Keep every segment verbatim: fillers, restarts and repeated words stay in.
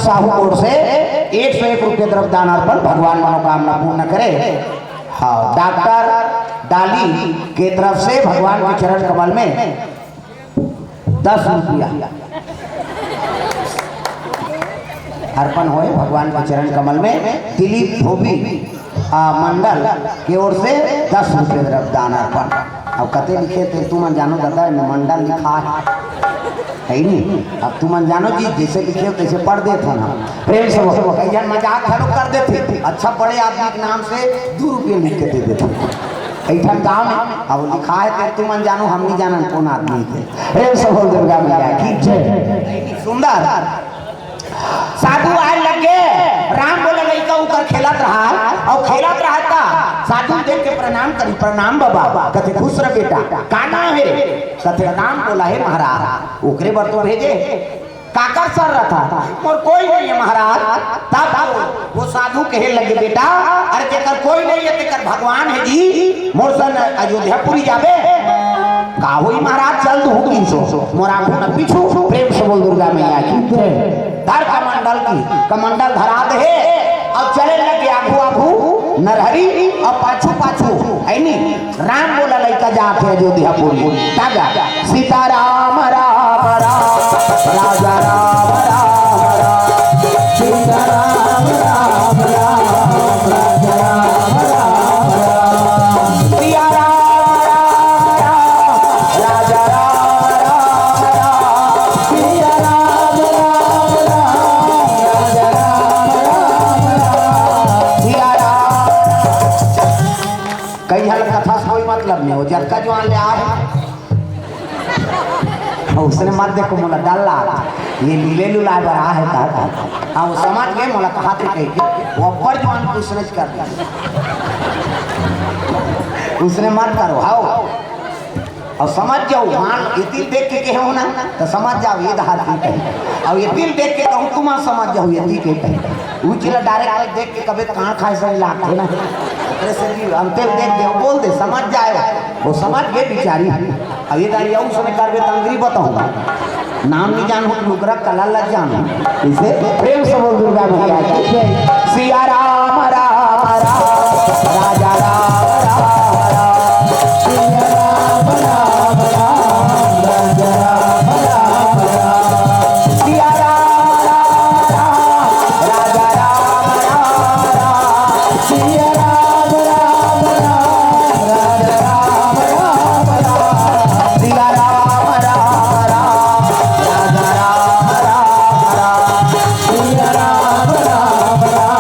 साहू ओर से एक सौ एक रुपये द्रव्य दान अर्पण, भगवान मनोकामना पूर्ण करे। हाँ, डॉक्टर डाली के तरफ से भगवान के चरण कमल में दस रुपया अर्पण होए भगवान के चरण कमल में। दिलीप धोबी आ, मंडल के ओर से दस रुपये द्रव्य दान अर्पण। अब कते लिखे थे तुमन जानो दादा, एमे मंडल लिखा है, है नी? अब तुमन जानो जी, जैसे लिखे हो तैसे पढ़ देत हन हम। प्रेम से बोलो। कई झन मजाक घलो कर देथे, अच्छा बड़े आदमी के नाम से दू रुपये लिख के दे देथे। कई ठन गाँव में अब लिखा है, तो तुमन जानो, हम नहीं जानन कौन आदमी थे। प्रेम से बोल दुर्गा मैया की जय। सुंदर। साधु आए लगे, राम बोले लइका उकर खेलत रहा, अउ खेलत रहा ता साधु देख के प्रणाम करी, "प्रणाम बाबा।" कथे, "खुश रह बेटा, का नाम हे?" कथे, "राम बोला हे महाराज।" ओकरे बर तो भेजे, काकर सर रथा, मोर कोई नहीं है महाराज। तब वो, वो साधु कहे लगे, "बेटा, अरे जेकर कोई नहीं है, तेकर भगवान है जी, मोर सन अयोध्यापुरी जाबे।" "का होई महाराज, चल तू हुकिन सो, मोर आगू न पीछू।" प्रेम से बोल दुर्गा मैया की जय। धर कमंडल की, कमंडल धरा दे हे, अब चले लगे आगू आगू नरहरी, अब पाछू पाछू, है नी? राम बोला लइका जात हे अयोध्यापुरी। तागा, "सीता राम राम राम, राजा राम राम राम, सीता राम राम राम, राजा राम राम राम, सिया राम राम राम, राजा राम राम राम, सिया राम राम राम, राजा राम राम राम, सिया राम।" कई झन कथा से कोई मतलब नहीं हो, जतका जुआन ले आए, उसने मत देखो, मोला डर लाग, ये लीले लुलाए बर आ है, कहा था। हाँ, वो समझ गए, मोला कहा थे कह के, वो अब्बड़ जुआन पूछने कर दिया। उसने मत करो, हाओ। अउ समझ जाओ, मान, ये दिल देख के कहे हो ना, तो समझ जाओ, ये दहा दिल कहे। अउ ये दिल देख के कहूँ, तुम समझ जाओ, ये दिल के कहे। वो चीज direct देख के कभी कान खाए से लागथे ना। ओकरे से कि अंते देख दे, बोल दे, समझ जाए। वो समझ गए बेचारी। अब ये दारी अउ समय करबे त अंगरी बताऊंगा। नाम नहीं जानू, लुकरा कला लग जानू। इसे प्रेम से बोल दुर्गा मैया की जय। सिया राम राम राम, राजा राम राम राम, सिया राम राम राम, राजा राम राम राम, सिया राम राम राम, राजा राम राम राम, सिया राम राम राम, राजा राम राम राम, सिया राम राम राम, राजा राम राम राम, सिया राम राम राम,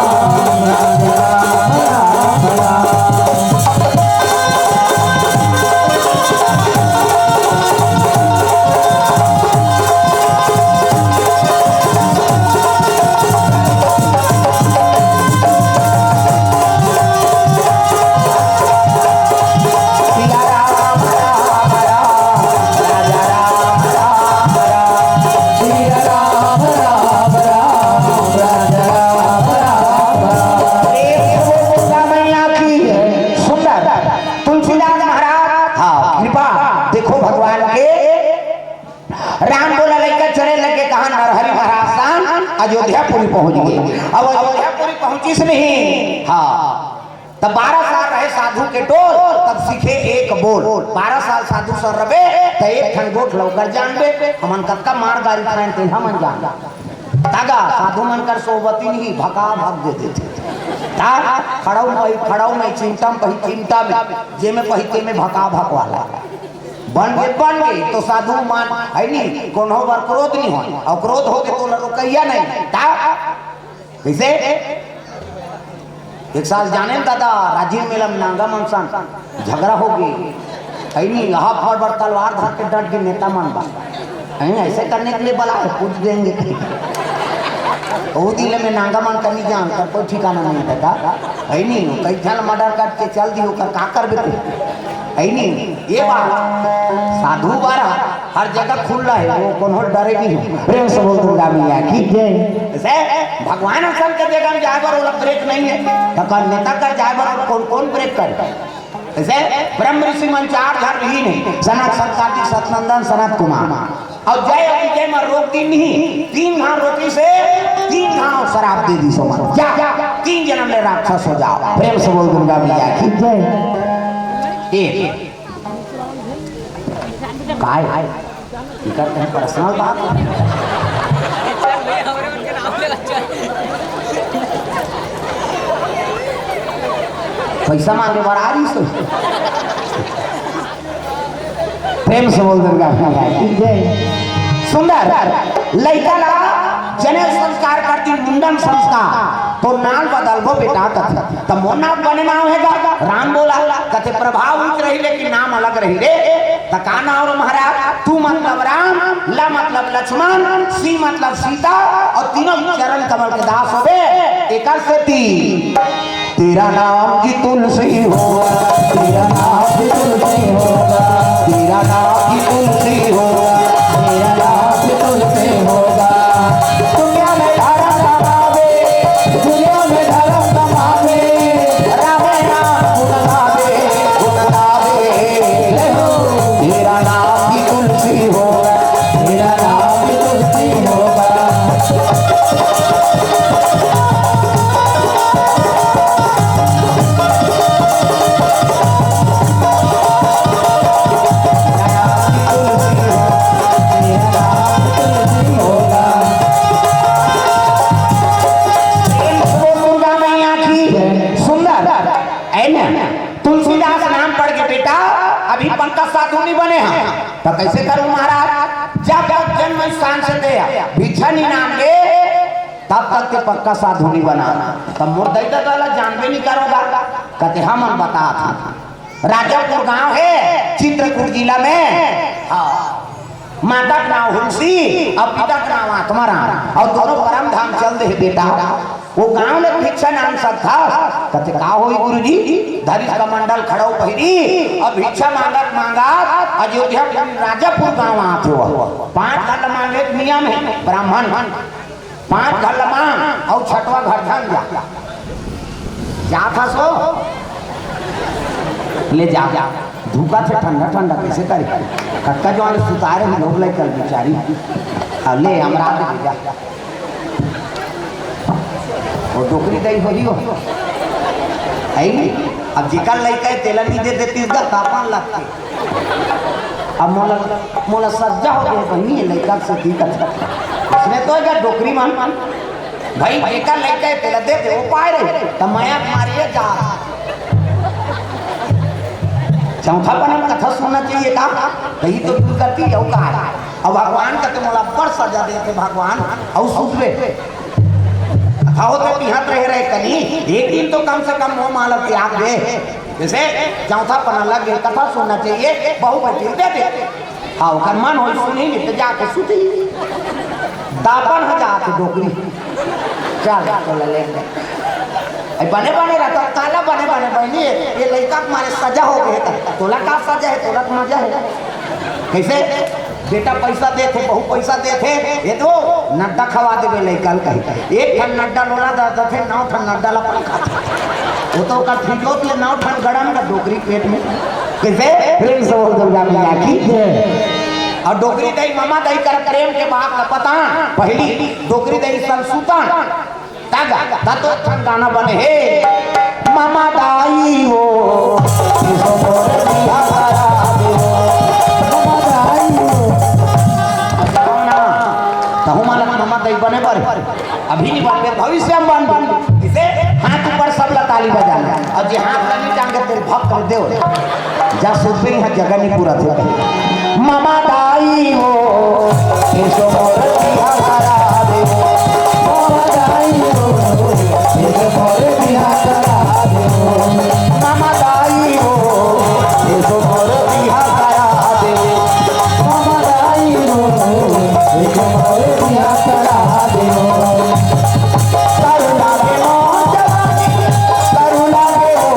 राजा राम राम राम। प्रेम से बोल दुर्गा मैया की सुंदर। तुलसीदास महाराज, हाँ, कृपा देखो भगवान के। राम बोला लइका चले लगे कहाँ, नरहरि महाराज सन अयोध्यापुरी पहुंच गए। अब अयोध्यापुरी पहुंचिस नहीं, हाँ, तब बारह साल रहे साधु के टोल, तब सीखे एक बोल। बारह साल साधु सर रबे, त एक ठन गोठ लौकर जानबे। हमन कतका मार गारी खाएन, तेन हमन जान। तागा साधु मन कर सोबती नहीं, भका भक दे देथे। ता खड़ाऊ में, खड़ाऊ में, चिंता में, पही चिंता में, जे में पही ते में भका भक वाला। बन गे, बन गे, तो साधु मन, है नी, कोनो बर क्रोध नहीं हो, अउ क्रोध हो के तो रोकैया नहीं। ता कैसे? एक साल जाने दादा, राजिम मेला में नांगा मन सन झगड़ा हो गई। है नी, यहाँ पर बर तलवार धर के डट के नेता मन बा। हैं, ऐसे करने के लिए बला है, पूछ देंगे। वो दिन में नांगा मन का नहीं जान कर कोई ठिकाना नहीं रहता। है नी, कई झन मर्डर करके चल दियो कर का कर बेटे। है नी, ये बात साधु बारा हर जगह खुल रहा है, वो कोनो डरे नहीं हो। प्रेम से बोल दुर्गा मैया की जय। जैसे भगवान असन के जगह में जाए बर ओला ब्रेक नहीं है, तो कर नेता कर जाए बर कौन कौन ब्रेक करे? जैसे ब्रह्म ऋषि मन चार घर भी नहीं, सनत सनकादिक सतनंदन सनत कुमार। अउ जय अति जय में रोक दी नहीं, तीन घाट रोकी से तीन घाव श्राप दे दिस ओमन, जा, तीन जन्म ले राक्षस हो जाव। प्रेम से बोल दुर्गा मैया की जय। ए, काय? इकर कहीं पर्सनल बात? पैसा मांगे बर आ रहिस हे। प्रेम से बोल दुर्गा मैया की जय। सुंदर लइका ला जनेऊ संस्कार करतिस, मुंडन संस्कार, तो नाव बदलबो बेटा कथे। त मोर नाव बने नाव हे गा? राम बोला। कथे प्रभाव उच रही लेकिन नाव अलग रही रे। त का नाव रे महाराज? तू मतलब राम, ल मतलब लक्ष्मण, सी मतलब सीता, अउ तीनों चरण कमल के दास होबे। एकर सेती तेरा नाम की तुलसी होगा, तेरा नाम की तुलसी होगा, तेरा नाम की तुलसी होगा, तेरा नाम की तुलसी होगा। दुनिया में धर्म कमावे, दुनिया में धर्म कमावे, राम नाम गुण गावे, गुण गावे। तेरा नाम की तुलसी होगा, तेरा नाम की तुलसी होगा। सुंदर, है ना? तुलसीदास नाम पढ़ के बेटा अभी पंकज साधु नहीं बने हैं, तो कैसे करूं महाराज? जब तक जन्म स्थान से दे भिक्षा नहीं नाम ले, तब तक के पक्का साधु नहीं बना। तब मोर दई ददा ला जानबे नहीं करोगा, कहते हम, हम बता था। राजापुर गांव है चित्रकूट जिला में। हाँ। माता का नाम हुलसी और पिता का नाम आत्माराम, और दोनों परम धाम चल दे बेटा। वो गांव में भिक्षा नाम सब था। कहते का होई गुरुजी? धरिस कमंडल खड़ाऊ पहिरी और भिक्षा मांगत मांगत अयोध्या राजापुर गांव आते हो। पांच घर मांगे नियम है ब्राह्मण, पांच घर मांग और छठवा घर धन जा। जात हस ओ? ले जा। धुका से ठंडा ठंडा कैसे करी? कक्का जो आने सुतारे भी लोग ले कल बेचारी। अब ले हमरा दे जा। वो डोकरी दई होही हो। है नहीं? अब जेकर लइका है, तेला नहीं दे देती, इसका तापमान लगती। अब मोला, मोला सज्जा हो गए बहिनी, ये लइका से दी कर। इसने तो एकर डोकरी मन, मन। भाई, जेकर लइका है, तेला दे दे, वो पाए रही। त मया मारिए जा। चौथा पनम कथा सुनना चाहिए का? कहीं तो दूर करती जाऊ का? अब भगवान का तो मोला बड़ सजा देते भगवान, और सुधरे। कथा होते बिहात रहे रहे कनी, एक दिन तो कम से कम मोह मालक त्याग दे। जैसे चौथा पना लग गए, कथा सुनना चाहिए, बहु बहिनी दे दे। हाँ, ओकर मन होई सुनी नहीं तो जाके सुती। दापन हो जाके डोकरी। चल, तो ले ले। ए, बने बने रहता, काला बने बने बहनी, ये लइका के मारे सजा हो गए। तोला का सजा है, तोला का मजा है? कैसे? बेटा पैसा देथे, बहू पैसा देथे, ये तो नड्डा खवा देबे लइका ल कही। एक ठन नड्डा लोला दा, दथे नौ ठन नड्डा ला अपन खाथे। वो तो ओकर फिजोत ले नौ ठन गड़म का डोकरी पेट में। कैसे? प्रेम से बोल दुर्गा मैया की जय। और डोकरी दई, ममा दई कर प्रेम के बात ल पता। पहली डोकरी दई संसुता। तब, तब तो एक ठन गाना बने हे, ममा दाई हो, इसो मोर बिहा करा दे हो, ममा दाई हो। कहूँ मालक ममा दाई बने बर, अभी नहीं बनबे, भविष्य में बनबे। इसे हाथ ऊपर सब ला ताली बजाना, और जे हाथ ला नहीं टांगे तेल भक्त कर दे। जा सुनते ही जगह नहीं पूरा थे। ममा दाई हो, एसो मोर बिहा करा दे। ममा दाई हो, एसो मोर बिहा करा दे। ममा दाई हो, एसो मोर बिहा करा दे। ममा दाई हो, एसो मोर बिहा करा दे। करुणा दे ओ जवानी, करुणा दे ओ,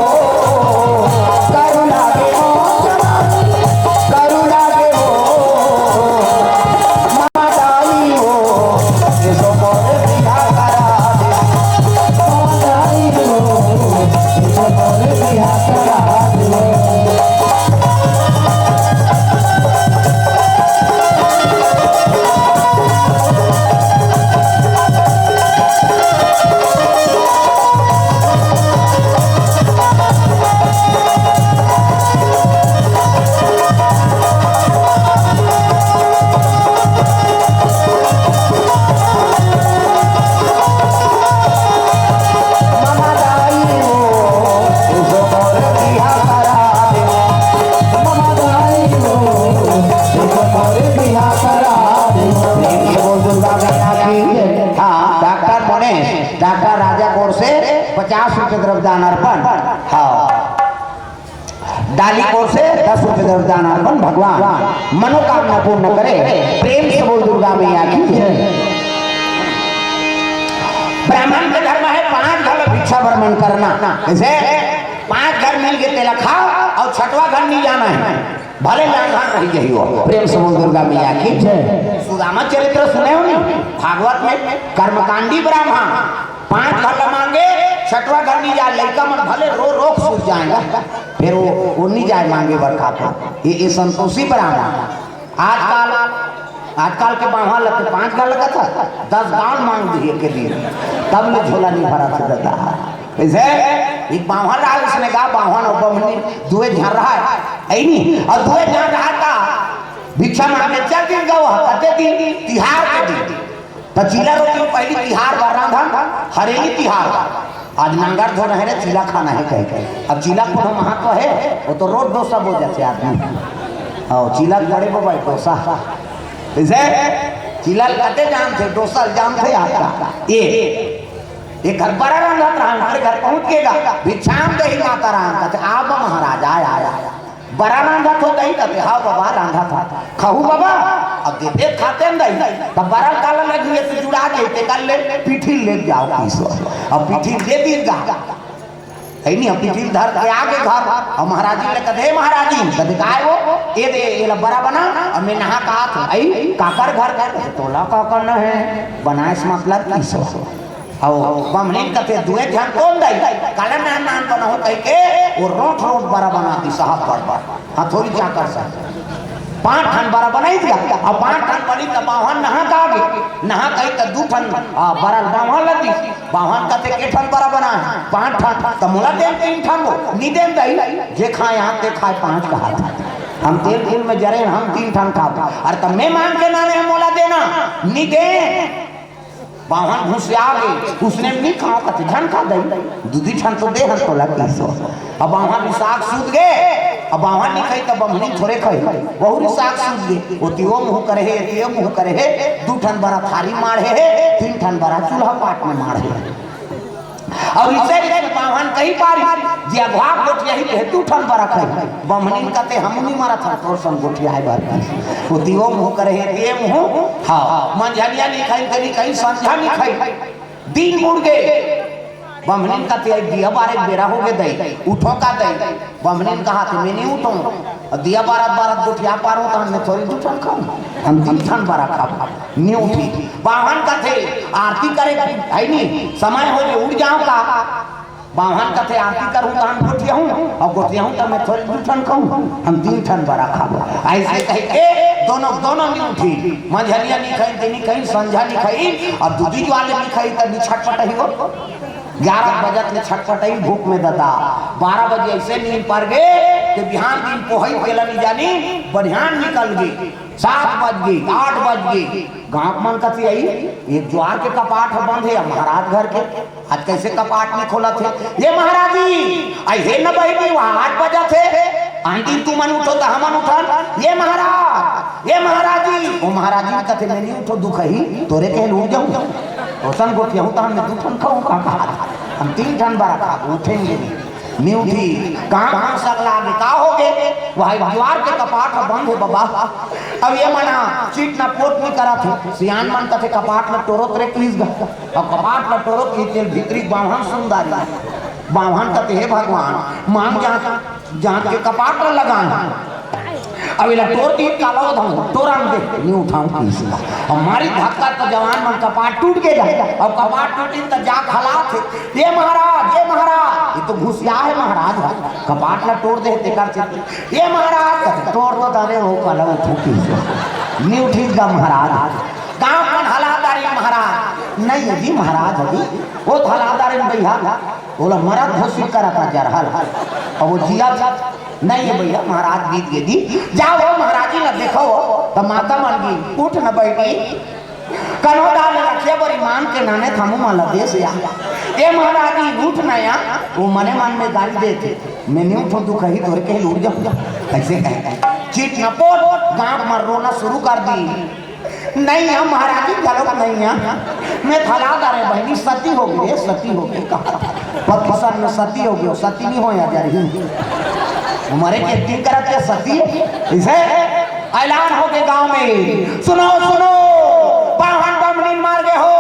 करुणा दे ओ जवानी, करुणा दे ओ। ममा दाई हो, एसो मोर बिहा करा दे। रुपये द्रव्यदान अर्पण। हाँ, डाली कोर से दस रुपये द्रव्यदान अर्पण। भगवान मनोकामना पूर्ण करे। प्रेम से बोल दुर्गा मैया की जय। ब्राह्मण के धर्म है पांच घर भिक्षा भ्रमण करना। जैसे पांच घर मिल के तेला खाओ और छठवा घर नहीं जाना है, भले लांघन रही जाही वो। प्रेम से बोल दुर्गा मैया की जय। सुदामा चरित्र सुने हो नहीं? भागवत में कर्मकांडी ब्राह्मण पांच घर ला मांगे, छठवा घर नहीं जाए, लइका मन भले रो रो के सूत जाएगा, फिर वो, वो नहीं जाए मांगे बर का को। ये, ये संतोषी ब्राह्मण। आजकल, आजकल के बाम्हन लगथे पांच घर लगत है, दस गांव मांग दिए के दिन, तब ले झोला नहीं भरा था दादा। कैसे? एक बाम्हन रहा, उसने कहा, बाम्हन और बमनी दुए झन रहा है, है नहीं? और दुए झन रहा था, भिक्षा मांगे चल दिन गवा, कते दिन? तिहार के दिन। त चीला रोटी पहली तिहार बर रांधन, हरेली तिहार बर। आज नांगर धो रहे रे, चीला खाना है कह के। अब चीला कोनो महत्व है, वो तो रोज डोसा बोल जाते आदमी। आओ, चीला बड़े बो भाई डोसा। इसे चीला कते जानते, डोसा जानते आपका। ये, ये घर बड़ा रांधत रहा, हमारे घर पहुंच गएगा। भिक्षाम देही माता राम, कहते, "आब महाराज, आया, आया।" बरा रांधत हो दही कथे, "हाँ बाबा, रांधत हो।" "खाहू बाबा।" "अब देते खाते न दही।" "तब बरा काला लगी है, तो जुड़ा के ते कर ले, पीठी ले जाओ पीसो।" अब पीठी ले दी गा। है नहीं, अब पीठी धर के आगे घर, और महाराजी ले कथे, "महाराजी।" कथे, "काय वो?" "ये दे, ये ला बरा बना, और मैं नहा का आत हूँ।" "आई, काकर घर?" "तोला काकर न है, बनाए से मतलब पीसो।" अउ बमनीन कथे, "दुए झन कोन दई? काला नान नान बनाहूं?" कहिके वो रोंठ रोंठ बरा बना दी साहब बड़ बड़। हथौरी चाकर से पांच ठन बरा बनाई दिया। अब पांच ठन बनी त बाम्हन नहा का आगे, नहा कही त दू ठन, आ, बरा बाम्हन ल दी। बाम्हन कथे, "के ठन बरा बना है?" "पांच ठन।" "त मोला दे तीन ठन वो।" "नी देन दई, जे खाए हाथ ते खाए पांच का हाथ। हम तेल फूल में जरे, हम तीन ठन खाब।" "अरे त मैं मांग के नाने हम मोला देना, नी दे।" बाम्हन घुसिया गे, उसने नहीं खाओ कथे, "झन खा दई, दूधी ठन तो दे हन तोला पीसो।" अब बाम्हन भी साग सूत गे, अब बाम्हन नहीं खाई, तब बमनी थोड़े खाई, वहू भी साग सूत गे। ओती वो मुंह करे हे, एती वो मुंह करे हे, दू ठन बरा थारी माढ़े हे, तीन ठन बरा चूल्हा पाट में माढ़े हे। और इसे रीते बाम्हन कही पारी, जे अघवा गोठियाही ते दू ठन बरा खाई। बमनीन कथे, "हमू नी मरत हन तोर संग गोठियाए बर।" ओती वो मुंह करे हे, एती ये मुंह। हाँ, मंझनिया नी खाई, तेनी कहीं संझा नी खाई। दिन बुड़ गे। बमनीन कथे, "दिया बारे बेरा हो गे दई, उठो का दई?" बमनीन कहा थे, "मैं नी उठो।" दिया बारत बारत गोठिया पारो, त हमने थोड़ी दू ठन खाऊं, हम तीन ठन बरा खाब, नी उठी। बाम्हन कथे, "आरती करे के है नी, समय हो गे, उठ जाओ का?" बाम्हन कथे, "आरती करूं त हम गोठियाहूं, और गोठियाहूं त मैं थोड़ी दू ठन खाऊं, हम तीन ठन बरा खाबो।" ऐसे कहिके दोनों, दोनों नी उठी। मंझनिया नी खाई, तेनी कहीं संझा नी खाई, और दूधी ज्वाले नी खाई, त नी छटपटाही वो। ग्यारह बजत ले छटपटाही भूख में ददा। बारह बजे ऐसे नींद पर गे कि बिहान दिन पोहई केला नी जानी, बढ़ियान निकल गे। सात बज गे, आठ बज गे, गांव मन कथे, "आई, एक ज्वार के कपाट ह बंद हे, महाराज घर के, आज कैसे कपाट नहीं खोलत हे?" "ये महाराजी, आई हे न बहिनी, वहाँ आठ बजत हे, आन दिन तुमन उठो त हमन उठन।" "ये महाराज, ये महाराजी।" ओ महाराजी कथे, "मैं नहीं उठो, दुख ही, तोरे कहे उठ जाऊं, ओसन गोठियाहूं त हमने दू ठन खाऊं का कहा, हम तीन ठन बरा खा उठेंगे नहीं।" नी उठी, कहाँ कहाँ सगला आगे, का हो गे? वही ज्वार के कपाट ह बंद हे बाबा। अब ये मना चीट ना पोट नहीं करा थे, सियान मन कथे कपाट ल टोरत रे please गा। अब कपाट ल टोरत ही तेल भीतरी बाम्हन सुंदर बाम्हन कथे, "हे भगवान, मांग जांच, जांच के कपाट ल लगान।" अब इला टोर दी काला धम, टोरा में दे, नी उठाऊं किसी का। अब मारी धक्का तो जवान मन कपाट टूट गे जाए। अब कपाट टूटी त जा खला थे, "ये महाराज, ये महाराज।" ये तो घुसिया है महाराज, कपाट ला टोर दे तेकर से। "ये महाराज," कहते, "टोर तो दाने हो काला उठू किसी।" नी उठी गा महाराज। गांव मन हला दारी महाराज, "नहीं जी महाराज, अभी वो हला दारी भैया।" बोला, "मरद घोषित करा था जरहल।" अब वो जिया, "नहीं है भैया, महाराज बीत गे जी।" "जाओ वो महाराजी ला देखो।" तो माता मन की, "उठ न बैठी, कनो डाल रखे बड़ी मान के नाने थामू माला देश या।" "ए महाराजी, उठ न या।" वो मने मन में गाली देते, "मैं नहीं उठूं, तू कहीं तोरे कहीं उठ जाऊं।" ऐसे कहे। चीट न पोट, गांव में रोना शुरू कर दी। "नहीं है महाराजी, गलत नहीं है, मैं थला दारे बहनी, सती हो गई रे, सती हो गई।" कहा, पति सन में सती हो गयो, सती नहीं हो या जरही। हमारे के एक्टिंग करत के सती इसे ऐलान हो के गांव में, "सुनो, सुनो, बाहन बमनीन मार गे हो,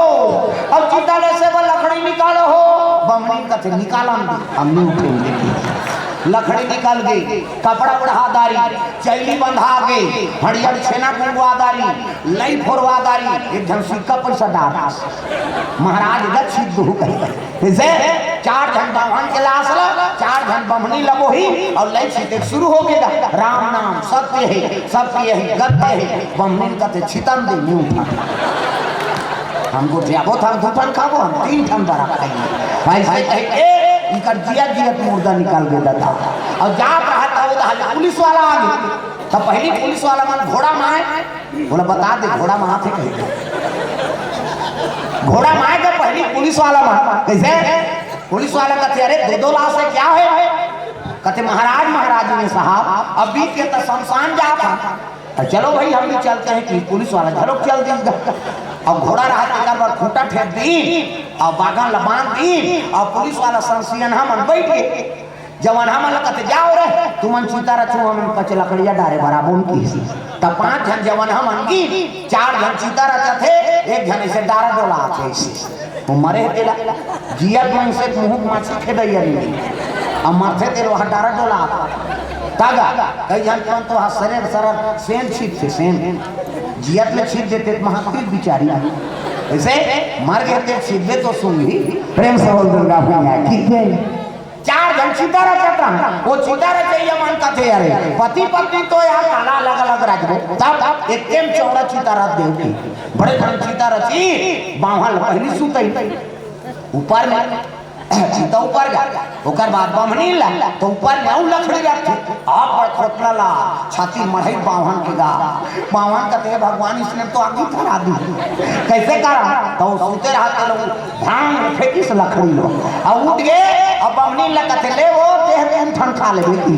अब चिता ले से वो लकड़ी निकालो हो।" बमनीन कथे, "निकालन दे, हम नहीं उठेंगे।" लकड़ी निकल गई, कपड़ा ओढ़ा दारी, चैली बंधा गई, हड़ियर छेना कुंगवा दारी, लई फोरवा दारी, एक झन सिक्का पैसा डार। महाराज गच छिद्दू कही। जैसे चार झन बाभन के लाश ला, चार झन बमनी लगो ही, और लई छिते शुरू हो गया, "राम नाम सत्य है, सत्य है, गत्य है।" बमनीन कथे, "छितन दे, नहीं उठा।" हम गोठियाबो त हम दू ठन खाबो, हम तीन ठन बरा खाई। भाई साहब कहे, "ए, इकर जियत जियत मुर्दा निकाल दे दादा।" और जात रहा था, वो तो पुलिस वाला आ गया। तो पहली पुलिस वाला मन घोड़ा माए, बोला, "बता दे, घोड़ा माए थे कहीं।" घोड़ा माए के पहली पुलिस वाला मन, कैसे? पुलिस वाला कहते, "अरे, दो दो लाश है, क्या है?" कहते, "महाराज, महाराज ने साहब, अभी के तो शमशान जा था।" तो चलो भाई, हम भी चलते हैं कि पुलिस वाला घरों चल दीजिएगा। अब घोड़ा रहा तेकर बर खूंटा ठेक दी, अब बागन ला बांध दी, अब पुलिस वाला संसियन हमन बैठ गए। जवन हमन ला कहते, "जाओ रे, तुमन चिता रचो, हमन पच लकड़िया डारे बराबर की।" तब पांच झन जवन हमन की, चार झन चिता रचत हे, एक झन ऐसे डारा डोला आथे ऐसे। वो मरे हे तेला। जियत मन से मुंह माछी खेदइया नहीं। अब मरथे तेल वहां डारा डोला आता। तागा, कई झन मन तो हा सरेर सरर सेन छीट थे, सेन। जियत ले छीट देते तो महातीर बिचारी। ऐसे मर गए ते छीट दे तो सुन ली। प्रेम से बोल दुर्गा मैया की जय। चार झन चिता रचत रहा। वो चिता रचइया मन कथे, "अरे, पति पत्नी तो यार काला अलग-अलग रचबो।" तब एक टेम चौड़ा चिता रच देव की। बड़े झन चिता रची, बावहन पहली सुतई। ऊपर में चिता ऊपर गा, ओकर बाद बमनी ला, तो ऊपर में अउ लकड़ी रखथे। आप बड़ खोतला ला, छाती मढ़ई बावहन के गा। बावहन कथे, "भगवान, इसने तो आगी धरा दी।" कैसे करा? तो सुते रहते लोग, भांग फेंकिस लकड़ी लो। अब उठ गए, अब बमनी ला कथे, "ले वो, तेह तीन ठन खा ले बेटी।"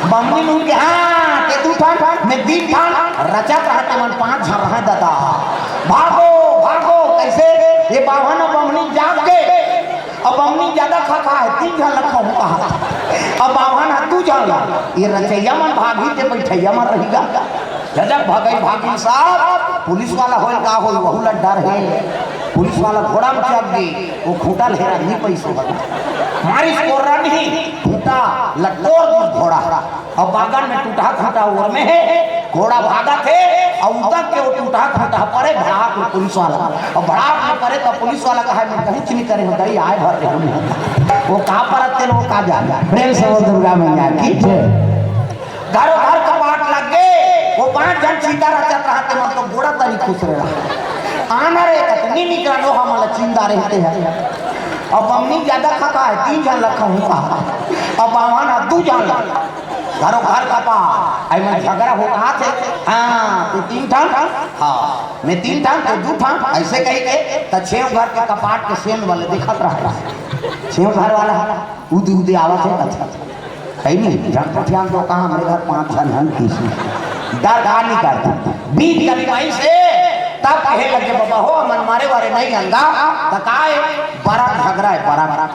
बमनी उठ के, "हाँ, ते दू ठन, मैं तीन ठन।" रचत रहते मन पांच झन रहे दादा। भागो, भागो, कैसे? ये बावहन अब बमनी जाग गए। अब बमनी ज्यादा खा खा है, तीन झन ला खाऊं कहा। अब बावहन हा दू झन ला। ये रचैया मन भागी ते बैठैया मन रहिगा। गजब भगई भागी साहब, पुलिस वाला होय का होय, वहू ला डर हे। पुलिस वाला घोड़ा में चढ़ गई, वो खूंटा ले रहा नहीं पैसों वाला। मारिस कोर्रा नहीं, खूंटा लटोर दिस घोड़ा। अब बागन में टूटा खूंटा ओर में हे, घोड़ा भागत हे, और उतक के वो टूटा खूंटा परे भड़ाक में पुलिस वाला। और भड़ाक में परे तो पुलिस वाला कहा, "मैं कुछ नहीं करे हूँ, दई आए भर दे हम।" वो का परत तेल, वो का जान। प्रेम से बोल दुर्गा मैया की जय। घरों घर कपाट लग गए, वो पांच झन चिता रचत रहा ते मन तो गोड़ा तरी खुसरे रहा। आना रे कतनी निकरा लो, हम वाला चिंदा रहते हैं। अब बमनी ज्यादा खा खा है, तीन झन ला खाऊं कहा। अब बावहन हा दू झन ला। घरों घर कपाट, आई में झगड़ा हो कहा थे। हाँ, तू तीन ठन, हाँ, मैं तीन ठन, तो दू ठन, ऐसे कही के, त छेव घर के कपाट के सेन वाले दिखत रहा। छेव घर वाला, उदी उदी आवत है, अच्छा। है नहीं, झन पठियान तो कहा, हमरे घर पांच झन हन किसी। डर का नहीं करता। बीच कभी वहीं से, तब कहे लगे, "बाबा हो, मन मारे वारे नहीं अंगा, त काय?" बड़ा झगड़ा है, बड़ा, बड़ा।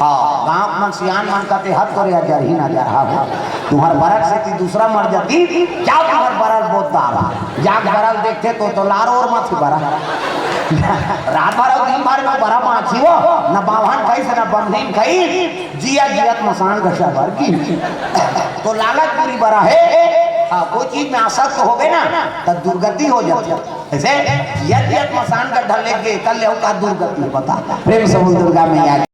हाँ, गांव मन सियान मन कथे, "हद करे, जरही ना जरहा हो। तुम्हार बरत से ती दूसरा मर जाती, जाओ तुम्हार बरल बोतदार।" जाग बरल देखते तो, तो लार ओर मत बरा। रात भर और दिन भर में बरा माछी हो, न बावहन खाई से, न बमनीन खाई, जिया जियत मसान घसा भर की। तो लालच बुरी बरा है। हाँ, कोई चीज में आसक्त हो गए ना, तो दुर्गति हो जाती है। ऐसे जिया जियत मसान का ढले के, कल ले का दुर्गति बता। प्रेम से बोल दुर्गा मैया।